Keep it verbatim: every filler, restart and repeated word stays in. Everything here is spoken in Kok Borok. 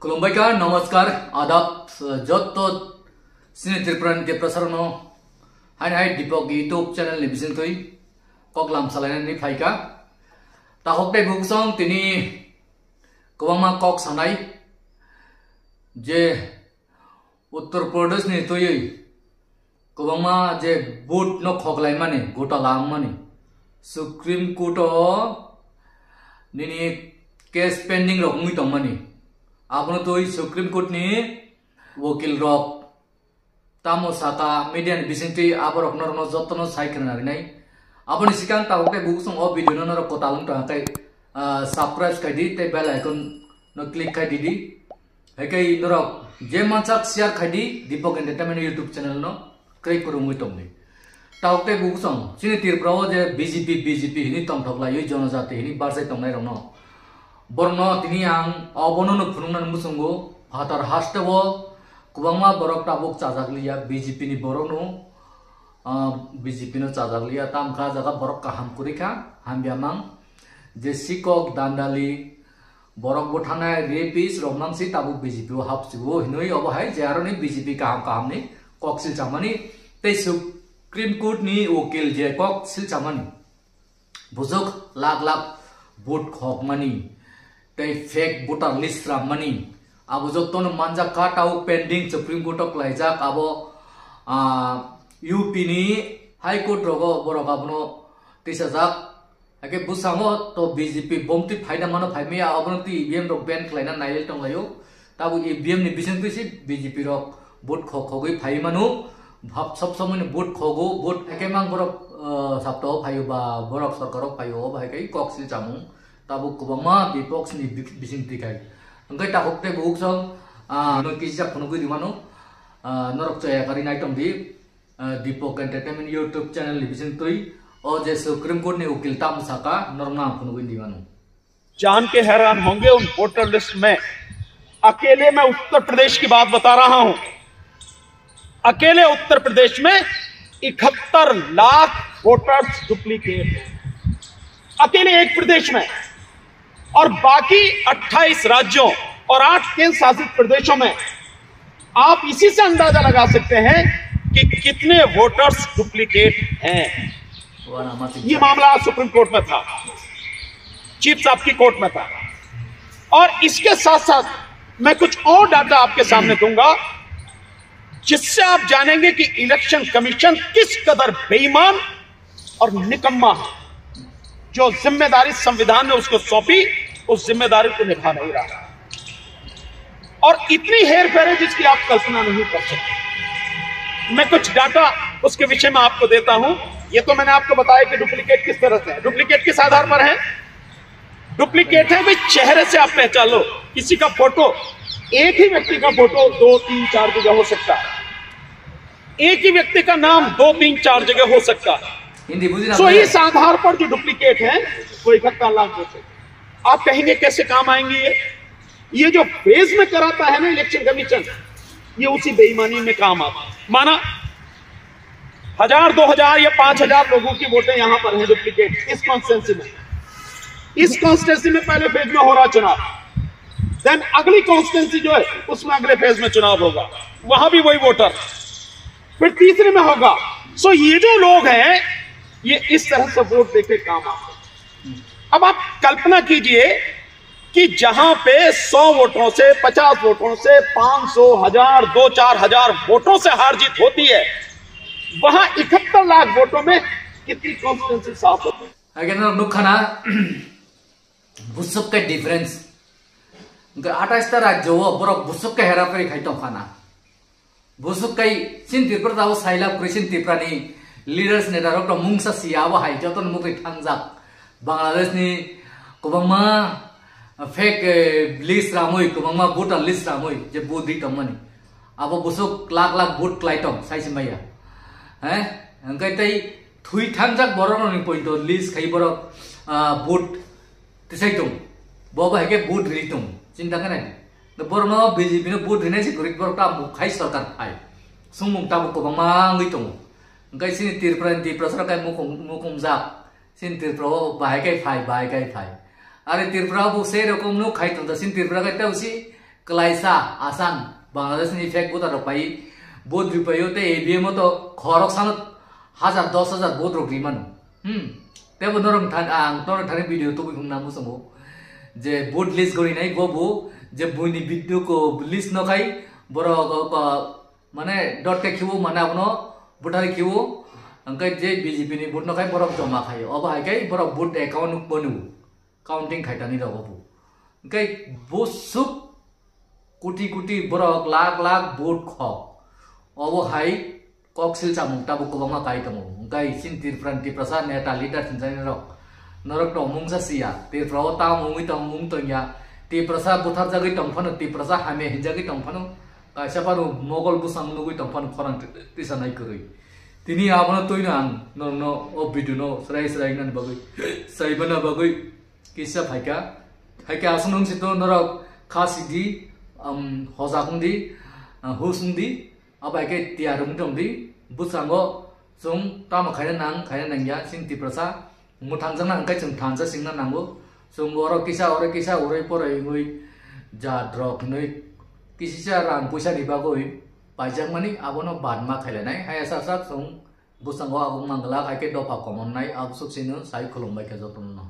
Khulumbai kha, namaskar, adab, jotto chini Tripura ni Tiprasa rokno. Haini hai Deepak YouTube channel ni bisingtwi kok lam salainani phaikha. Tahok tei buksong tini kwbangma kok sanai je Uttar Pradesh ni twiwi kwbangma je vote no khoklaimani, gotala wngmani, Supreme Court o nini case pending rok wngwi tongmani, abono twi Supreme Court ni wakil rok tamo saka media ni bisingtwi aborok norokno jotono sai khna rinai. Aboni sikang tabuk tei buksong o video no norok kwtal wng tongkha khe, ah, subscribe khai di tei bell icon no click khai di di. Haikhai norok je mansak share khai di Deepak Entertainment YouTube channel no kwrwi kwrwngwi tong di. Tabuk tei buksong chini Tripura o je B J P, B J P hini tongthok laiwi jonojati hini barsai tongnai rokno, borokno tini ang obono no phunuknani muchungo phatar haste o kwbangma borok tabuk chajak liya B J P ni borok no, ah, B J P no chajak liya, tamkha jaga borok kaham kwrwi kha, hamya mang je sikok dandali, borok bwthangnai rapist rok mang si tabuk B J P o hapsigo hinwi obo hai je aroni B J P kaham kaham ni kok silchamani tei Supreme Court ni wakil je kok silchamani. Bujok lakh lakh vote khokmani tei fake voter list rammani, abo jotono manjak kha, tao pending Supreme Court o klaijak abo, ah, U P ni High Court rogo borok abono tisajak. Hake bwskango to B J P bomtwi phaina mano, phaimaya, abono twi E V M rok ban khlaina nailai tonglaio. Tabuk E V M ni bisingtwi se B J P rok vote khok khogwi phai mano. Bhab sob somoi ni vote khogo, vote hake mang borok, ah, saptao phaio ba borok sorkaro phaio, obo hai kai kok silchamung. Tabuk kwbangma bipok sini bi-, bisingtwi kai. Hwnkhe takhuk tei bukhuk song, ah, no kisa phunugwi rimano, ah, norok chaya kari nai tong di. Ah, Deepak Entertainment YouTube channel ni bisingtwi o je Supreme Court ni ukil tamo saka, norma phunugwi di mano. जान के हैरान होंगे उन voter list में। अकेले मैं उत्तर प्रदेश की बात बता रहा हूं, अकेले उत्तर प्रदेश में इकहत्तर लाख वोटर्स डुप्लीकेट हैं, अकेले एक प्रदेश में। और बाकी अट्ठाईस राज्यों और आठ केंद्र शासित प्रदेशों में आप इसी से अंदाजा लगा सकते हैं कि कितने वोटर्स डुप्लीकेट हैं। ये मामला आज सुप्रीम कोर्ट में था, चीफ साहब की कोर्ट में था। और इसके साथ साथ मैं कुछ और डाटा आपके सामने दूंगा, जिससे आप जानेंगे कि इलेक्शन कमीशन किस कदर बेईमान और निकम्मा है। जो जिम्मेदारी संविधान ने उसको सौंपी, उस जिम्मेदारी को निभा नहीं रहा। और इतनी हेरफेर है जिसकी आप कल्पना नहीं कर सकते। मैं कुछ डाटा उसके विषय में आपको देता हूं। ये तो मैंने आपको बताया कि डुप्लीकेट किस तरह से है, डुप्लीकेट किस आधार पर है। डुप्लीकेट है भाई, चेहरे से आप पहचान लो, किसी का फोटो, एक ही व्यक्ति का फोटो दो तीन चार जगह हो सकता है, एक ही व्यक्ति का नाम दो तीन चार जगह हो सकता है। हिंदी बुझी ना सो भाई। इस आधार पर जो डुप्लीकेट है वो इकहत्तर लाख वोट है। आप कहेंगे कैसे काम आएंगे ये? ये जो फेज में कराता है ना इलेक्शन कमीशन, ये उसी बेईमानी में काम आता है। माना हजार, दो हजार या पांच हजार लोगों की वोटें यहां पर हैं डुप्लीकेट इस कॉन्स्टिट्यूंसी में। इस कॉन्स्टिट्यूंसी में पहले फेज में हो रहा चुनाव, देन अगली कॉन्स्टिट्यूंसी जो है उसमें अगले फेज में चुनाव होगा, वहां भी वही वोटर, फिर तीसरे में होगा। सो ये जो लोग हैं, ये इस तरह से वोट देके काम आते हैं। अब आप कल्पना कीजिए कि जहां पे सौ वोटों से, पचास वोटों से, पांच सौ, हजार, दो चार हजार वोटों से हार जीत होती है, वहां इकहत्तर लाख वोटों में कितनी कॉन्स्टिट्यूंसी साफ होती है? Again, nukha na, busuk ke difference. Hwnkhe atais ta rajyo o borok busuk ke hera pheri khai tongkha na. Busuk kai chin Tripura tabo sailab kwrwi chin Tripura ni leaders neta rok to mungsa siya abo hai joto ni mukri thangjak. Bangladesh ni kwbangma fake, eh, list ramwi, kwbangma voter list ramwi je vote ri tongmani. Abo busuk lakh lakh vote klai tong sai se maya. He? Hwnkhe tei thwi thangjak borok rokni poito list khai borok, ah, vote tisai tong. Bo bo hai khe vote ri tong. Chinta khe nai. Borokno B J P no vote rinai se kwrwi borok ta bo khai sarkar phai. Sumung tabuk kwbangma wngwi tongo. Hwnkhe chini Tripura ni Tiprasa rok khe mukhung, mukhungjak. Chini Tripura o bahai khe phai, bahai khe phai. Are Tripura bo se rokom no khai tongda, chini Tripura khe tei si Klaisa asang Bangladesh ni fake voter rok pai vote rwi paio, tei A B M o to khorok sano hajar dos hajar vote rok rwi mano. Hmm. Tebo norok thani, ang norok thani video tubui hung namu songo je vote list gori nai go bu je buini video ko list no kai borok ko mane dot ke khiwo mane abono butari khiwo angkai je B J P ni vote no kai borok joma khaio, obo hai kai borok vote account bonu counting khaitani rok obo. Hingke busuk kuti kuti borok lakh lakh vote khok. Obo hai koksil chamung tabuk kwbangma kai tongo. Hingke chini Tripura ni Tiprasa neta leader sinjani rok. Norok tong mungsa siya. Tripura o tamo wngwi tong mung tongya. Tiprasa butharjagwi tong phano, Tiprasa hamya hinjagwi tong phano. Kaisa phano mogol bwsang nugwi tong phano khorang tisa nai kwrwi. Tini abono twino ang norokno o video no srai srai nani bagwi, srai bana bagwi kisa phaika. Phaika aswk nung sito norok kha sidi, um, hojak wngdi, uh, hus wngdi, abai khe tiyar wng tongdi. Bwskango chwng tamo khaina nang, khaina nangya, chini Tiprasa mwthangjakna hwnkhe chwng thansa singna nango. Chwng oro kisa, oro kisa, urui poroi wngwi jat rok hinwi kisisa rang puisa ni bagwi paijakmani abono badma khailainai. Haya sak sak chwng bwskango abo manglak, hai khe dopha komonnai, abusuk sino sai khulumbai khe jotono.